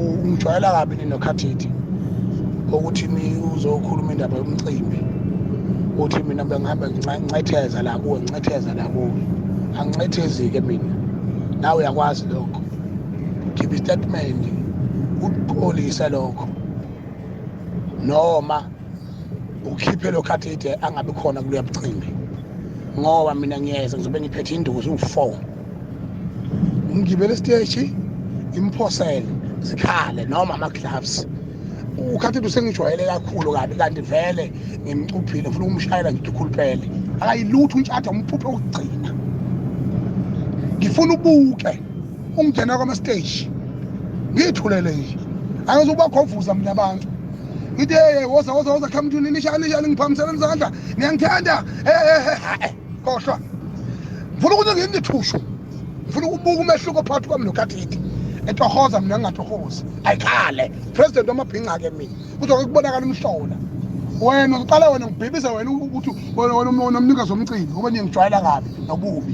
Ungijwayela kabi ninokhathithi ukuthi ni uzokhuluma indaba yomcimbi, uthi mina bengihamba ngincetheza la kuwe, ngincetheza la kuwe. Angincethezi-ke mina, nawe uyakwazi lokho. Khipha istatement uxolise lokho, noma ukhiphe lo khathide angabi khona kuleya mcimbi, ngoba mina ngiyeza, ngizobe ngiphethe induku ziwu-4, ngigibele esiteshi ngimphosele zikhale noma ama-gloves. Ukhathide usengijwayele kakhulu kabi, kanti vele ngimcuphile, ngifuna ukumshayela ngithi ukhuluphele, akayilutho untshatha umphuphe wokugcina. Ngifuna ubuke ungena kwama-stage, ngiyithulele nje, angizubagovuza mina abantu. Ngithi hey, woza woza woza, come to nishani nishani, ngiphamiseleni izandla, niyangithanda. Khohlwa, ngifuna ukuthi nginithushu, ngifuna ukubuka umehluko phakathi kwami nokhathidi etohoza, mina ngingatohozi. Ayikhale president wamabhinca-ke, mina kuzoke kubonakala umhlola. Wena uqala wena ngibhebisa wena ukuthi wena wena umnikazi womcimbi, ngoba niyengijwayela kabi nobubi.